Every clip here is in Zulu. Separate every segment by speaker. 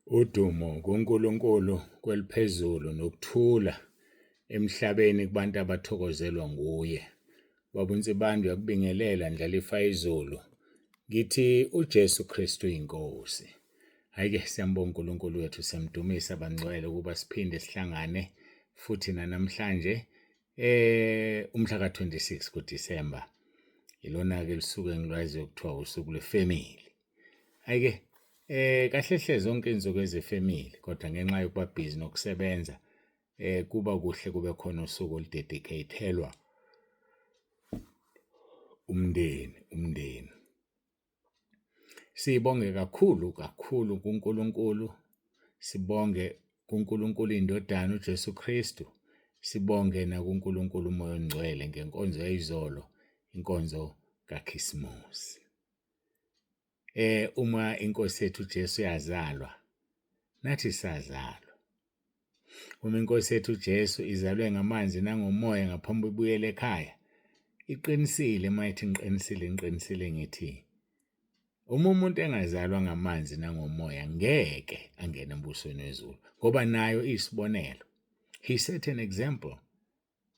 Speaker 1: Udumo kuNkulunkulu kweliphezulu nokuthula emhlabeni kubantu abathokozelwa nguye. Baba uNsibande uyakubingelela Ndlalifa izulu. Ngithi uJesu Kristu inkosi. Hhayi-ke siyambonga uNkulunkulu wethu, siyamdumisa bangcwele ukuba siphinde sihlangane futhi nanamhlanje umhla ka-26 kuDisemba. Ilona-ke lusuku engilwaziyo kuthiwa usuku lwefemili. Hhayi-ke kahle hle zonke iy'nsuku ezefemili kodwa ngenxa yokuba busy nokusebenza kuba kuhle kube khona usuku oludedicate-elwa umndeni, umndeni. Sibonge kakhulu kakhulu kuNkulunkulu, sibonge kuNkulunkulu iNdodana uJesu Kristu, sibonge nakuNkulunkulu uMoya oNgcwele ngenkonzo yayizolo, inkonzo kaKhisimusi. Uma inkosi yethu uJesu yazalwa, nathi sazalwa. Uma inkosi yethu uJesu izalwe ngamanzi nangomoya ngaphambi ibuyele ekhaya, iqinisile uma ithi ngiqinisile, ngiqinisile ngithi uma umuntu engazalwa ngamanzi nangomoya ngeke angene embusweni wezulu ngoba nayo iyisibonelo. He set an example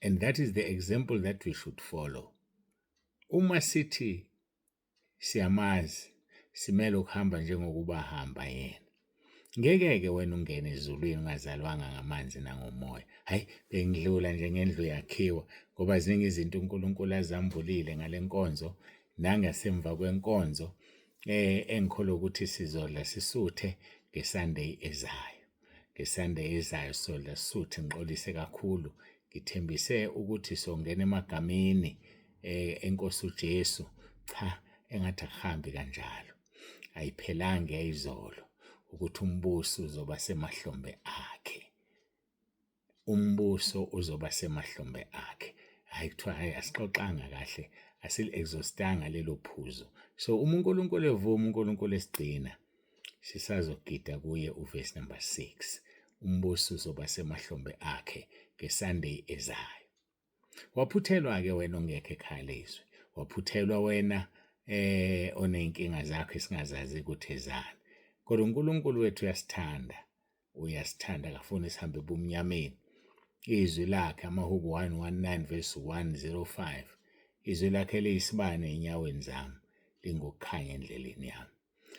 Speaker 1: and that is the example that we should follow. Uma sithi Siyamazi, simele ukuhamba njengokuba ahamba yena. Ngeke-ke wena ungene ezulwini ungazalwanga ngamanzi nangomoya. Hhayi, bengidlula nje ngendlu yakhiwa ngoba ziningi izinto uNkulunkulu azambulile ngale nkonzo nangasemva kwenkonzo engikholwa ukuthi sizodla sisuthe ngeSunday ezayo. NgeSunday ezayo sodla sisuthe, ngixolise kakhulu. Ngithembise ukuthi songena emagameni enkosi uJesu. Cha, engathi akuhambi kanjalo. Ayiphelanga eyizolo ukuthi umbuso uzoba semahlombe akhe. Umbuso uzoba semahlombe akhe. Hhayi kuthiwa hhayi asixoxanga kahle, asili-exhaust-anga lelo phuzu. So uma uNkulunkulu evuma, uNkulunkulu esigcina, sisazogida kuye uvesi number 6. Umbuso uzoba semahlombe akhe ngeSunday ezayo. Waphuthelwa-ke wena ongekho ekhaya lezwi, waphuthelwa wena oney'nkinga zakho esingazazi ukuthi ezani. Kodwa uNkulunkulu wethu uyasithanda, uyasithanda akafuni sihambe ebumnyameni. Izwi lakhe amaHubo 119 verse 105 izwi lakhe liyisibane enyaweni zami lingukukhanya endleleni yami.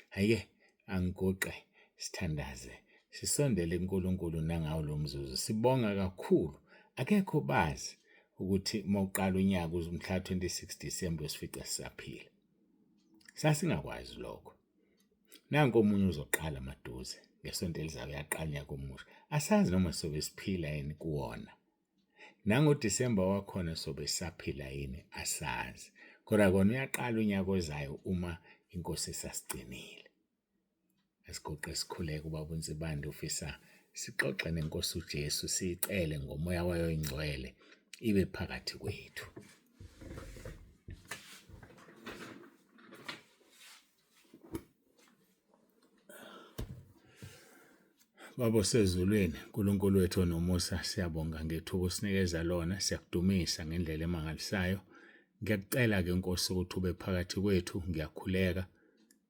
Speaker 1: Hhayi-ke angiguqe sithandaze sisondele kuNkulunkulu nangawo lo mzuzu sibonga kakhulu akekho bazi ukuthi uma uqala unyaka mhla 26 December usifica sisaphila sasingakwazi lokho nanku omunye uzoqala maduze ngesonto elizayo uyaqala unyaka omusha asazi noma sobe siphila yini kuwona NangoDisemba wakhona sobe sisaphila yini asazi. Kodwa kona uyaqala unyaka ozayo uma inkosi isasigcinile. Asiguqe sikhuleke ubaba uNsibande ufisa sixoxe nenkosi uJesu siyicele ngomoya wayo oyingcwele ibe phakathi kwethu. Baba osezulwini, uNkulunkulu wethu onomusa, siyabonga ngethuba osinikeza lona, siyakudumisa ngendlela emangalisayo. Ngiyakucela-ke Nkosi ukuthi ube phakathi kwethu, ngiyakhuleka.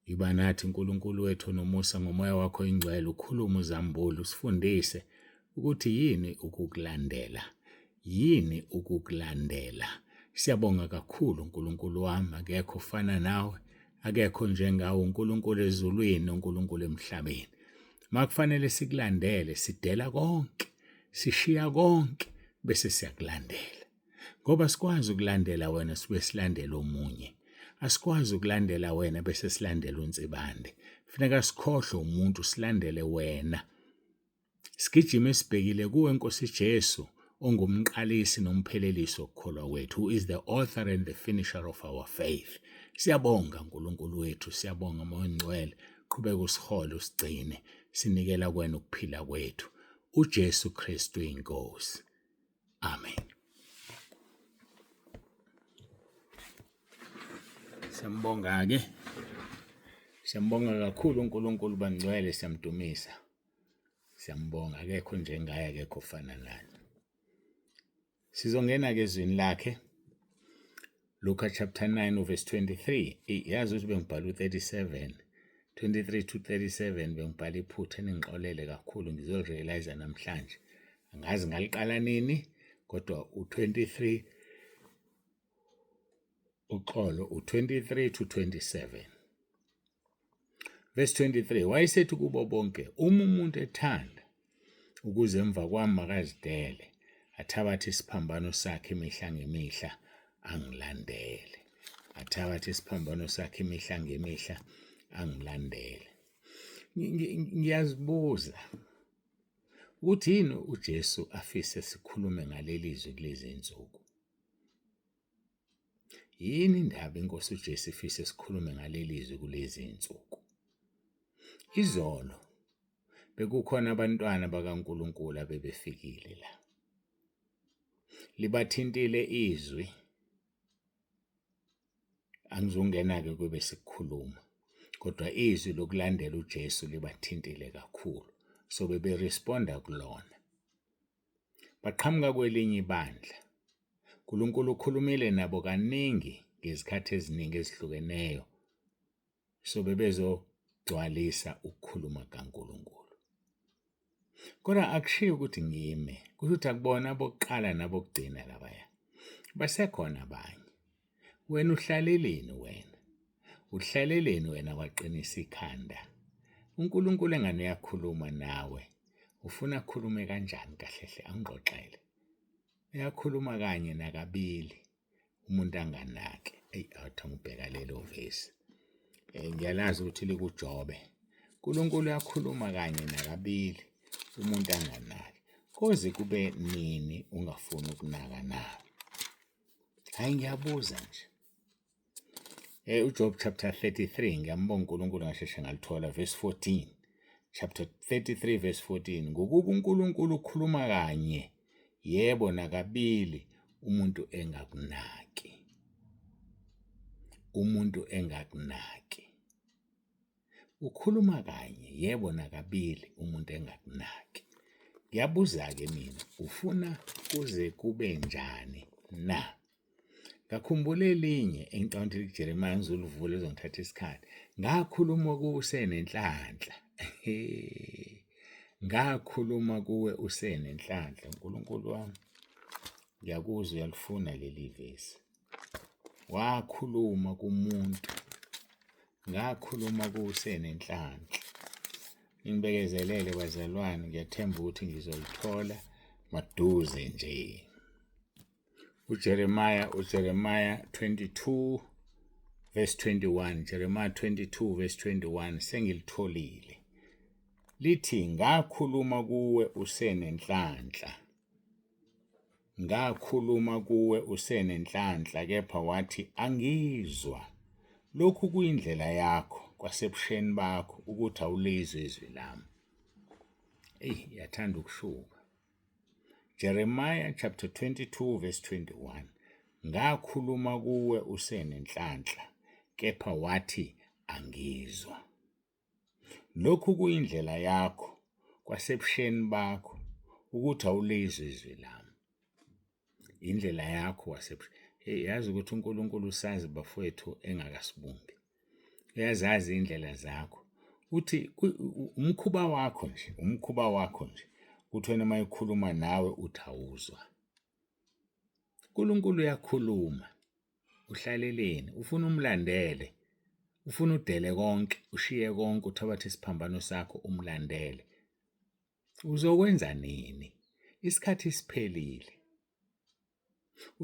Speaker 1: Yiba nathi uNkulunkulu wethu onomusa ngomoya wakho oyingcwele, ukhulume uzambule, usifundise ukuthi yini ukukulandela. Yini ukukulandela? Siyabonga kakhulu uNkulunkulu wami, akekho ofana nawe, akekho njengawe uNkulunkulu ezulwini, uNkulunkulu emhlabeni. Makufanele sikulandele, sidela konke, sishiya konke bese siyakulandela. Ngoba sikwazi ukulandela wena sibe silandela omunye. Asikwazi ukulandela wena bese silandela uNsibande. Funeka sikhohlwe umuntu silandele wena. Sigijima esibhekile kuwe Nkosi Jesu ongumqalisi nomphelelisi wokukholwa kwethu, who is the author and the finisher of our faith. Siyabonga uNkulunkulu wethu, siyabonga Moya oNgcwele, qhubeka usihole usigcine, sinikela kuwena ukuphila kwethu. uJesu Kristu inkosi. Amen. Siyambonga-ke. Siyambonga kakhulu uNkulunkulu bangcwele siyamdumisa. Siyambonga akekho njengaye akekho ofana naye. Sizongena-ke ezwini lakhe Luka chapter 9 verse 23. Yazi ukuthi bengibhala u-37. 23 to 37 bengibhala iphutha eningixolele kakhulu ngizolirealize namhlanje angazi ngaliqala nini kodwa u-23 uxolo u-23 to 27 verse 23 wayesethi kubo bonke uma umuntu ethanda ukuze emva kwami makazidele athabathe isiphambano sakhe imihla ngemihla angilandele athabathe isiphambano sakhe imihla ngemihla angilandele ngiyazibuza ukuthi yini uJesu afise sikhulume ngaleli zwi kulezi insuku. Yini indaba inkosi uJesu ifise sikhulume ngaleli zwi kulezi insuku? Izolo bekukhona abantwana bakaNkulunkulu abebefikile la. Libathintile izwi Angizungena-ke kube sikukhuluma kodwa izwi lokulandela uJesu libathintile kakhulu so beberesponda kulona. Baqhamuka kwelinye ibandla. uNkulunkulu ukhulumile nabo kaningi ngezikhathi eziningi ezihlukeneyo so bebezogcwalisa ukukhuluma kaNkulunkulu. Kodwa akushiwo ukuthi ngime, kusho ukuthi akubona abokuqala nabokugcina labaya. Basekhona abanye. Wena uhlaleleni wena? Uhlaleleni wena waqinisa ikhanda? UNkulunkulu engane uyakhuluma nawe. Ufuna akhulume kanjani kahle hle angixoxele. Uyakhuluma kanye nakabili. umuntu anganaki. Eyi awuthi ngibheka lelo vesi. Ngiyalazi ukuthi likuJobe. uNkulunkulu uyakhuluma kanye nakabili umuntu anganaki. Koze kube nini ungafuni ukunaka na? Hhayi ngiyabuza nje. UJob chapter 33 ngiyambonga uNkulunkulu ngasheshe ngalithola verse 14. Chapter 33 verse 14 ngokuba uNkulunkulu ukhuluma kanye yebo nakabili umuntu engakunaki. Umuntu engakunaki. Ukhuluma kanye yebo nakabili umuntu engakunaki. Ngiyabuza-ke mina ufuna kuze kube njani na? Ngakhumbula elinye engicabanga ukuthi likuJeremiya ngizolivula lizongithatha isikhathi. Ngakhuluma kuwe usenenhlanhla. Ngakhuluma kuwe usenenhlanhla. Nkulunkulu wami, ngiyakuzwa uyalifuna leli vesi. Wakhuluma kumuntu, ngakhuluma kuwe usenenhlanhla. Ningibekezelele bazalwane, ngiyathemba ukuthi ngizolithola maduze nje. uJeremiah uJeremiah 22 verse 21 Jeremiah 22 verse 21 sengilitholile lithi ngakhuluma kuwe usenenhlanhla ngakhuluma kuwe usenenhlanhla kepha wathi angizwa lokhu kuyindlela yakho kwasebusheni bakho ukuthi awulizwe izwi lami eyi yathanda ukushuka Jeremiah chapter 22 verse 21 Ngakhuluma kuwe usenenhlanhla kepha wathi angizwa. Lokhu kuyindlela yakho kwasebusheni bakho ukuthi awulizwe izwi lami. Indlela yakho wasebusheni. Hey yazi ukuthi uNkulunkulu usazi bafowethu engakasibumbi. Uyazazi iy'ndlela zakho. Uthi umkhuba wakho nje, umkhuba wakho nje, ukuthi wena uma ekhuluma nawe uthi awuzwa. UNkulunkulu uyakhuluma, uhlaleleni? Ufuna umlandele, ufuna udele konke, ushiye konke, uthabathe isiphambano sakho umlandele. Uzokwenza nini? Isikhathi siphelile.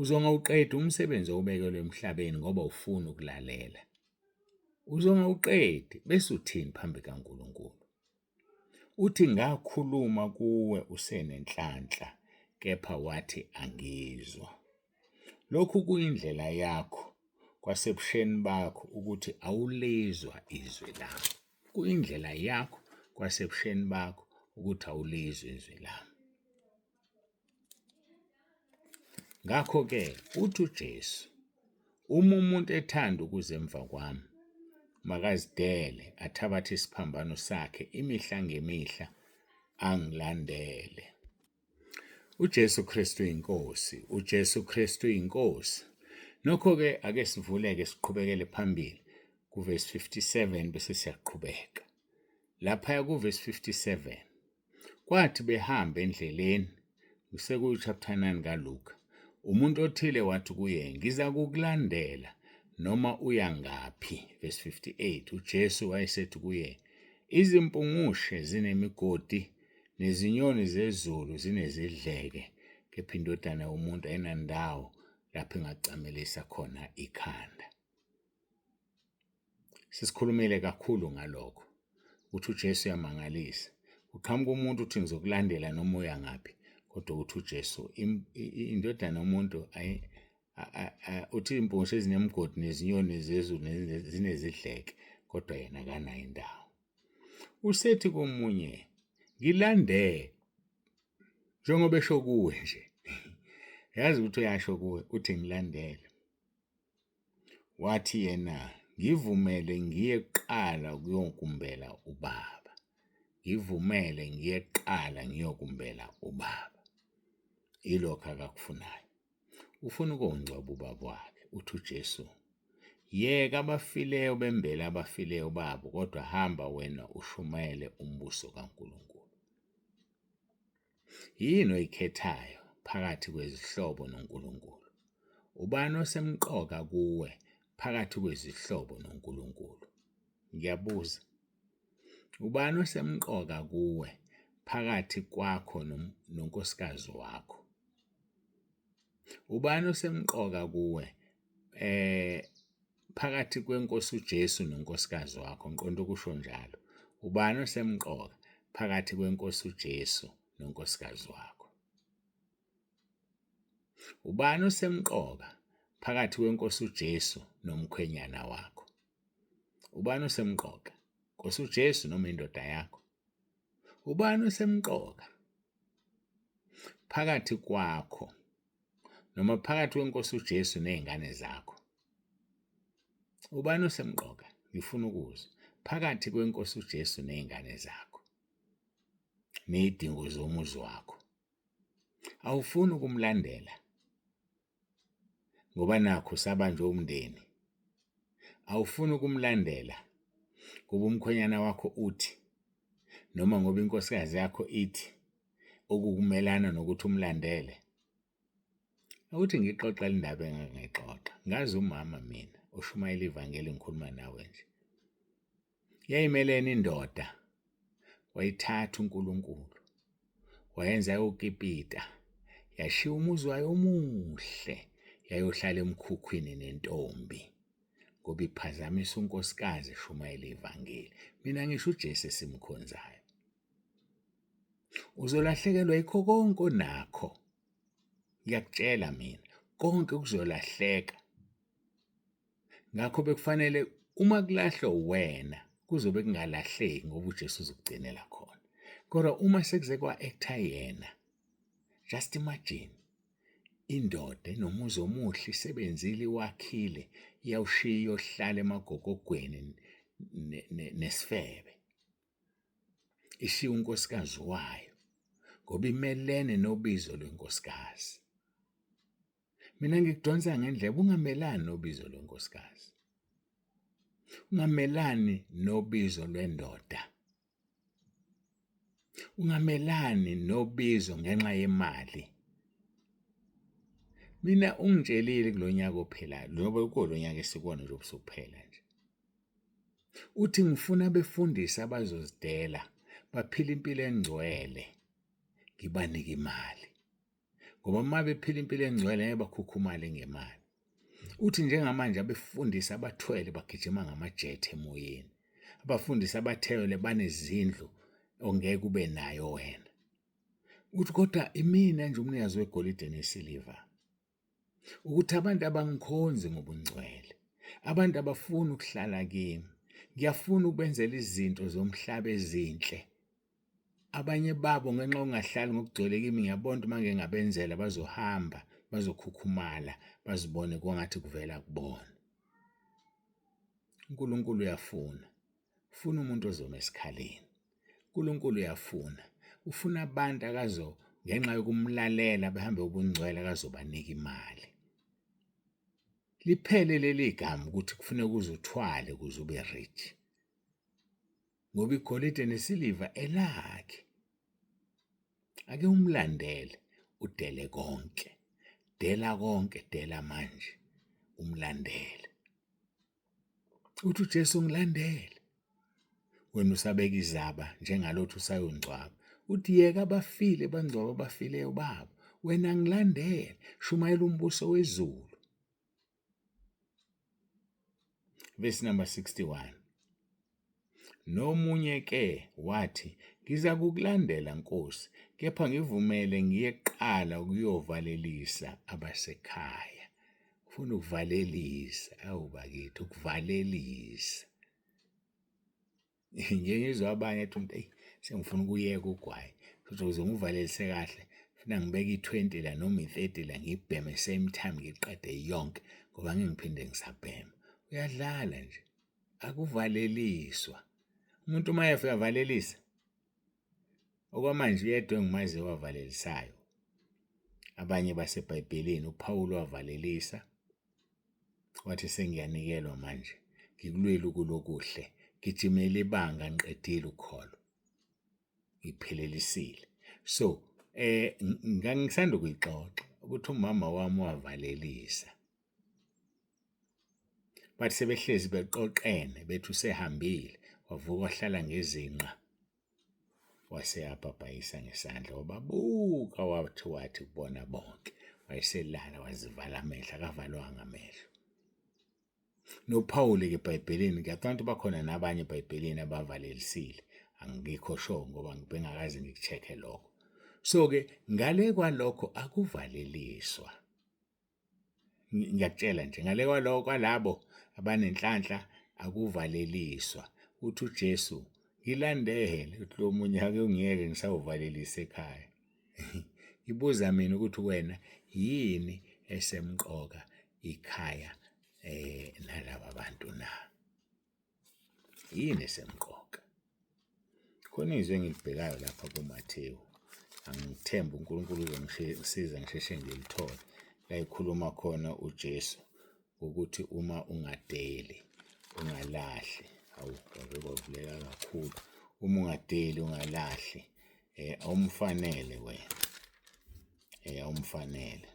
Speaker 1: Uzongawuqedi umsebenzi owubekelwe emhlabeni ngoba ufuna ukulalela. Uzongawuqedi bese uthini phambi kaNkulunkulu? Uthi ngakhuluma kuwe usenenhlanhla kepha wathi angizwa. Lokhu kuyindlela yakho kwasebusheni bakho ukuthi awulizwa izwi lami. Kuyindlela yakho kwasebusheni bakho ukuthi awulizwa izwi lami. Ngakho-ke uthi uJesu, uma umuntu ethanda ukuza emva kwami, makazidele, athabathe isiphambano sakhe imihla ngemihla, angilandele. UJesu Kristu iNkosi, uJesu Kristu iNkosi. Nokho-ke ake sivuleke siqhubekele phambili. Kuvesi 57 bese siyaqhubeka. Laphaya kuvesi 57 kwathi behamba endleleni kusekuyu chapter 9 kaLuka umuntu othile wathi kuye ngiza kukulandela noma uya ngaphi verse 58 uJesu wayesethi kuye izimpungushe zinemigodi nezinyoni zezulu zinezidleke kepha indodana yomuntu ayinandawo lapho ingacamelisa khona ikhanda. Sesikhulumile kakhulu ngalokho ukuthi uJesu uyamangalisa. Kuqhamuka umuntu uthi ngizokulandela noma uya ngaphi, kodwa uthi uJesu indodana yomuntu uthi iy'mpungushe ezinemigodi nezinyoni zezulu zinezidleke, kodwa yena akanayo indawo. Usethi komunye, ngilandele njengoba esho kuwe nje. Yazi ukuthi uyasho kuwe, uthi ngilandele. Wathi yena, Ngivumele ngiye kuqala ukuyokumbela ubaba. Ngivumele ngiye kuqala ngiyokumbela ubaba. Yilokho akakufunayo. Ufuna ukongcwaba ubaba wakhe. Uthi uJesu, Yeka abafileyo bembele abafileyo babo, kodwa hamba wena ushumayele umbuso kaNkulunkulu. Yini oyikhethayo phakathi kwezihlobo noNkulunkulu? Ubani osemqoka kuwe phakathi kwezihlobo noNkulunkulu? Ngiyabuza. Ubani osemqoka kuwe phakathi kwakho nonkosikazi wakho? Ubani osemqoka kuwe eh phakathi kwenkosi uJesu nonkosikazi wakho ngiqonda ukusho njalo ubani osemqoka phakathi kwenkosi uJesu nonkosikazi wakho ubani osemqoka phakathi kwenkosi uJesu nomkhwenyana wakho ubani osemqoka nkosi uJesu noma indoda yakho ubani osemqoka phakathi kwakho noma phakathi kwenkosi uJesu nezingane zakho ubani osemqoka ngifuna ukuzwa phakathi kwenkosi uJesu nezingane zakho nezidingo zomuzi wakho awufuni ukumlandela ngoba nakho sabanjwe umndeni awufuni ukumlandela ngoba umkhwenyana wakho uthi noma ngoba inkosikazi yakho ithi okukumelana nokuthi umlandele. Ukuthi ngixoxe indaba engake ngayixoxa. Ngazi umama mina oshumayela ivangeli ngikhuluma nawe nje. Yayimelene indoda wayithatha uNkulunkulu wayenza yokipita yashiya umuzi wayo omuhle yayohlala emkhukhwini nentombi ngoba iphazamisa unkosikazi eshumayela ivangeli. Mina ngisho uJesu esimkhonzayo. Uzolahlekelwa yikho konke onakho. Ngiyakutshela mina, konke kuzolahleka. Ngakho bekufanele uma kulahlwa wena kuzobe kungalahleki ngoba uJesu uzokugcinela khona. Kodwa uma sekuze kwa-act-a yena, just imagine indoda enomuzi omuhle isebenzile iwakhile iyawushiya iyohlala emagogogweni nesifebe. Ishiya unkosikazi wayo ngoba imelene nobizo lwenkosikazi. Mina ngikudonsa ngendlebe ungamelani nobizo lwenkosikazi. Ungamelani nobizo lwendoda. Ungamelani nobizo ngenxa yemali. Mina ungitshelile kulo nyaka ophelayo, njengoba kulo nyaka esikuwona nje obusuphela nje. Uthi ngifuna abefundisi abazozidela baphile impilo engcwele ngibanike imali ngoba uma bephila impilo engcwele ngeke bakhukhumale ngemali. Uthi njengamanje abefundisi abathwele bagijima ngamajethi emoyeni. Abafundisi abathwele banezindlu ongeke ube nayo wena. Uthi kodwa imina nje umnikazi wegolide nesiliva. Ukuthi abantu abangikhonzi ngobungcwele, abantu abafuni ukuhlala kimi. Ngiyafuna ukubenzela izinto zomhlaba ezinhle. Abanye babo ngenxa yokungahlali ngokugcwele kimi ngiyabona ukuthi uma ngike ngabenzela bazohamba, bazokhukhumala, bazibone kwangathi kuvela kubona. UNkulunkulu uyafuna, ufuna umuntu ozoma esikhaleni. UNkulunkulu uyafuna, ufuna abantu akazo ngenxa yokumlalela behambe ubungcwele akazobanika imali. Liphele leli gama ukuthi kufuneka uze uthwale ukuze ube rich. Ngoba igolide nesiliva elakhe. Ake umlandele udele konke. Dela konke, dela manje umlandele. Uthi uJesu ngilandele. Wena usabeka izaba njengalothi usayongcwaba. Uthi yeka abafile bangcwaba abafileyo babo. Wena ngilandele, shumayela umbuso wezulu. Verse number 61. Nomunye ke wathi, Ngizakukulandela, Nkosi, kepha ngivumele ngiye kuqala ukuyovalelisa abasekhaya. Ufuna ukuvalelisa, awu bakithi, ukuvalelisa. Ngike ngizwe abanye ethi umuntu eyi sengifuna ukuyeka ugwayi futhi ukuze ngiwuvalelise kahle funa ngibeke i-20 la noma i-30 la ngiyibheme same time ngiqede yonke ngoba ngeke ngiphinde ngisabhema. Uyadlala nje, akuvaleliswa. Umuntu uma efika avalelise. Okwamanje uyedwa engimaziyo owavalelisayo. Abanye baseBhayibhelini uPawulu wavalelisa. Wathi sengiyanikelwa manje, ngikulwile ukulwa okuhle, ngijimele ibanga, ngiqedile ukukholwa. Ngiphelelisile. So, ngangisanda ukuyixoxa ukuthi umama wami wavalelisa. Bathi sebehlezi beqoqene bethi usehambile, wavuka wahlala ngezinqa. Wase abhabhayisa ngesandla wababuka wathi wathi kubona bonke wayeselala wazivala amehlo akavalwanga amehlo. NoPhawuli-ke eBhayibhelini ngiyacabanga ukuthi bakhona nabanye eBhayibhelini abavalelisile angikho sure ngoba bengakaze ngiku-check-e lokho. So-ke ngale kwalokho akuvaleliswa. Ngiyakutshela nje ngale kwaloko kwalabo abanenhlanhla akuvaleliswa. Uthi uJesu, ngilandele, uthi lo munye ake ungiyeke ngisawuvalelisa ekhaya. Ngibuza mina ukuthi wena yini esemqoka ikhaya nalaba bantu na? Yini esemqoka? Khona izwi engilibhekayo lapha kuMathewu, angithembi uNkulunkulu uzongisiza ngisheshe ngilithole, la ekhuluma khona uJesu ukuthi uma ungadeli, ungalahli, hawu kwave kwavuleka kakhulu, uma ungadeli ungalahli, awumfanele wena, awumfanele.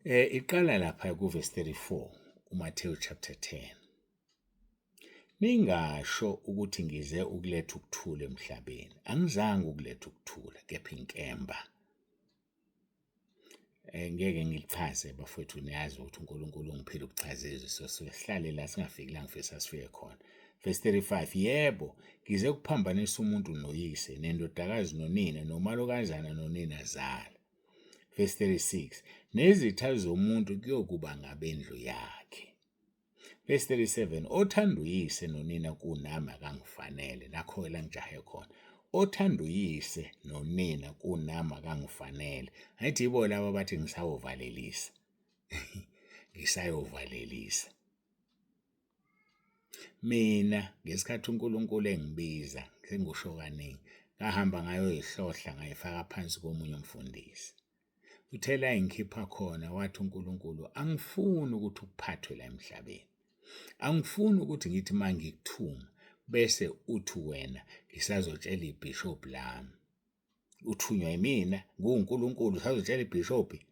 Speaker 1: Iqala lapha kuvesi 34, uMathewu chapter 10. Ningasho ukuthi ngize ukuletha ukuthula emhlabeni. Angizange ukuletha ukuthula, kepha inkemba. Ngeke ngilichaze bafowethu, niyazi ukuthi uNkulunkulu ungiphile ukuchaza izwi, so sihlale la singafiki la ngifisa sifike khona. Verse 35, yebo, ngize ukuphambanisa umuntu noyise, nendodakazi nonina, nomalokazana noninazala. Verse 36, nezitha zomuntu kuyokuba ngabendlu yakhe. Verse 37, othanda uyise nonina kunami akangifanele, nakho-ke la ngijahe khona. Othanda uyise nonina kunami akangifanele. Angithi yibo laba abathi ngisayovalelisa. Ngisayovalelisa. Mina ngesikhathi uNkulunkulu engibiza, sengikusho kaningi, ngahamba ngayoyihlohla ngayifaka phansi komunye umfundisi. Uthe la engikhipha khona wathi uNkulunkulu angifuni ukuthi uphathwe la emhlabeni. Angifuni ukuthi ngithi uma ngikuthuma bese uthi wena ngisazotshela ibhishobhi lami. Uthunywa yimina, nguwuNkulunkulu usazotshela ibhishobhi.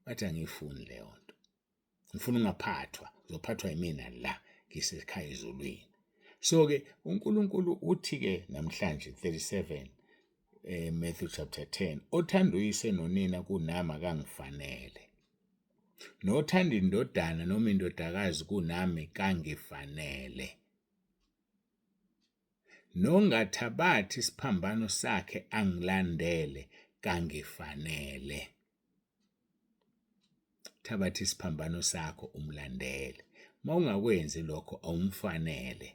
Speaker 1: Wathi angiyifuni leyo nto. Ngifuna ungaphathwa, uzophathwa yimina la ngisekhaya ezulwini. So-ke uNkulunkulu uthi-ke namhlanje 37 Matthew chapter 10 othanda uyise nonina kunami akangifanele nothanda indodana noma indodakazi kunami kangifanele nongathabathi isiphambano sakhe angilandele kangifanele. Thabatha isiphambano sakho umlandele. Uma ungakwenzi lokho awumfanele.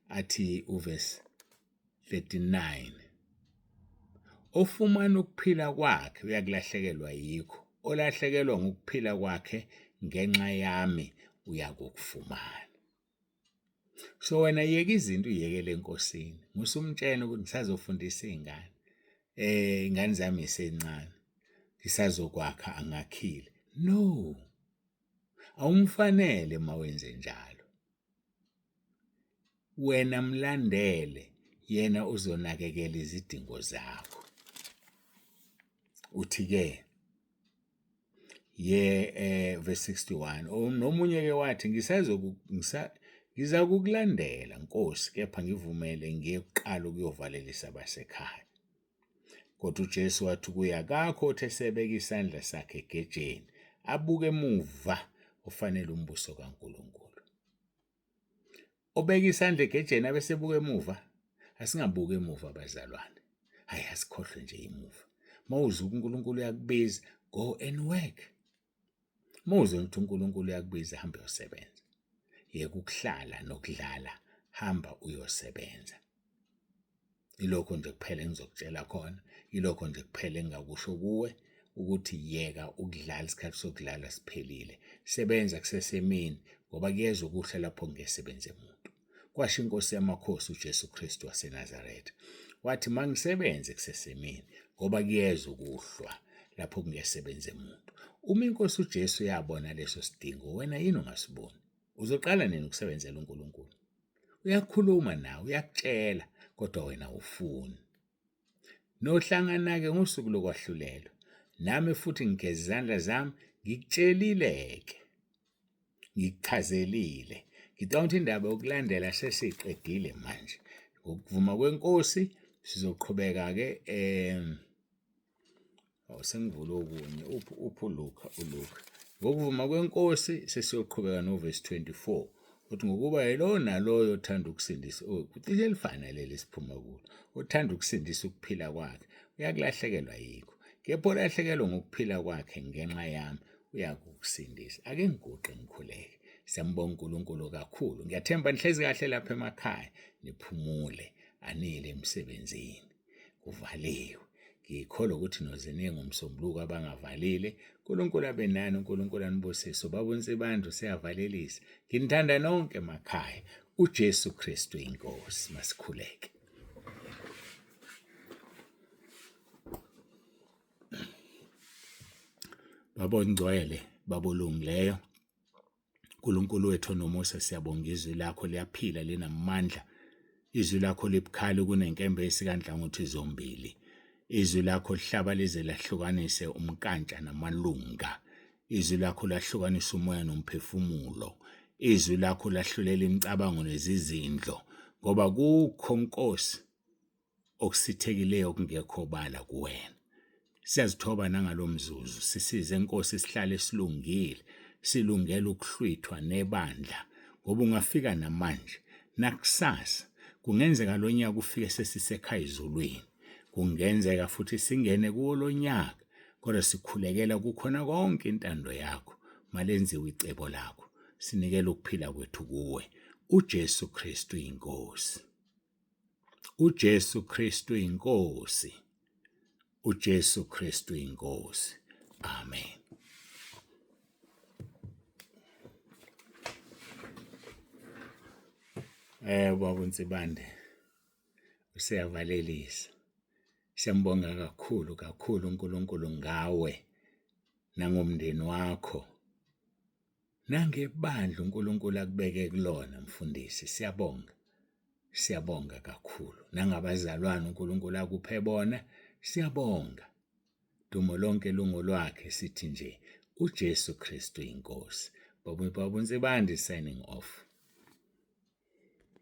Speaker 1: Athi uvesi 39 ofumana ukuphila kwakhe uyakulahlekelwa yikho, olahlekelwa ngukuphila kwakhe ngenxa yami uyakukufumana. So wena yeka izinto uyekele eNkosini. Musumtshela ukuthi ngisazofundisa iy'ngane. Iy'ngane zami yisencane. Ngisazokwakha angakhile. No. Awumfanele uma wenze njalo. Wena mlandele, yena uzonakekela izidingo zakho. Uthi-ke ye verse 61 nomunye ke wathi ngizakukulandela Nkosi kepha ngivumele ngiye kuqala ukuyovalelisa abasekhaya. Kodwa uJesu wathi kuye, akakho othi esebeka isandla sakhe egejeni abuke emuva ofanele umbuso kaNkulunkulu. Obeka isandla egejeni abesebuka emuva, asingabuki emuva bazalwane. Hayi asikhohlwe nje imuva. Mawuzwa uNkulunkulu uyakubiza, go and work. Mawuzwa ukuthi uNkulunkulu uyakubiza, hamba uyosebenza. Yeka ukuhlala nokudlala, hamba uyosebenza. Ilokho nje kuphela engizokutshela khona, ilokho nje kuphela engingakusho kuwe ukuthi yeka ukudlala, isikhathi sokudlala siphelile. Sebenza kusesemini ngoba kuyeza ukuhla lapho kungesebenze muntu. Kwasho iNkosi yamakhosi uJesu Kristu waseNazaretha. Wathi mangisebenze kusesemini ngoba kuyeza ukuhlwa lapho kungesebenze muntu. Uma iNkosi uJesu yabona leso sidingo, wena yini ungasiboni? Uzoqala nini ukusebenzela uNkulunkulu? Uyakhuluma nawe, uyakutshela, kodwa wena awufuni. Nohlangana-ke ngosuku lokwahlulelwa, nami futhi ngigeza izandla zami, ngikutshelile-ke, ngikuchazelile. Ngicabanga ukuthi indaba yokulandela sesiyiqedile manje. Ngokuvuma kweNkosi sizoqhubeka-ke um Awu sengivule okunye uphi uphi uLuka uLuka. Ngokuvuma kweNkosi sesiyoqhubeka novesi 24 uthi ngokuba yilowo naloyo othanda ukusindisa oh kucishe lifana leli siphuma kulo othanda ukusindisa ukuphila kwakhe uyakulahlekelwa yikho kepha olahlekelwa ngokuphila kwakhe ngenxa yami uyakukusindisa ake ngiguqe ngikhuleke siyambonga uNkulunkulu kakhulu ngiyathemba nihlezi kahle lapha emakhaya niphumule anile emsebenzini kuvaliwe. Ngikholwa ukuthi noze niye ngoMsombuluko abangavalile. uNkulunkulu abe nani, uNkulunkulu anibusise. Ubaba uNsibande useyavalelisa. Nginithanda nonke emakhaya. UJesu Kristu inkosi. Masikhuleke. Baba ongcwele, Baba olungileyo, Nkulunkulu wethu onomusa siyabonga izwi lakho liyaphila linamandla. Izwi lakho libukhali kunenkemba esikanhlangothi zombili. Izwi lakho lihlaba lize lahlukanise umnkantsha namalunga. Izwi lakho lahlukanisa umoya nomphefumulo. Izwi lakho lahlulela imicabango nezizindlo ngoba kukho Nkosi okusithekileyo okungekho obala kuwena. Siyazithoba nangalo mzuzu, sisize Nkosi sihlale silungile, silungele ukuhlwithwa nebandla ngoba ungafika namanje nakusasa kungenzeka lo nyaka ufike sesisekhaya ezulwini kungenzeka futhi singene kuwo lo nyaka kodwa sikhulekela kukhona konke intando yakho malenziwe icebo lakho sinikela ukuphila kwethu kuwe uJesu Kristu inkosi uJesu Kristu inkosi uJesu Kristu inkosi amen. Baba uNsibande useyavalelisa. Siyambonga kakhulu kakhulu uNkulunkulu ngawe nangomndeni wakho. Nangebandla uNkulunkulu akubeke kulona mfundisi siyabonga. Siyabonga kakhulu. Nangabazalwane uNkulunkulu akuphe bona siyabonga. Dumo lonke lungolwakhe sithi nje uJesu Kristu inkosi. Baba Nsibande signing off.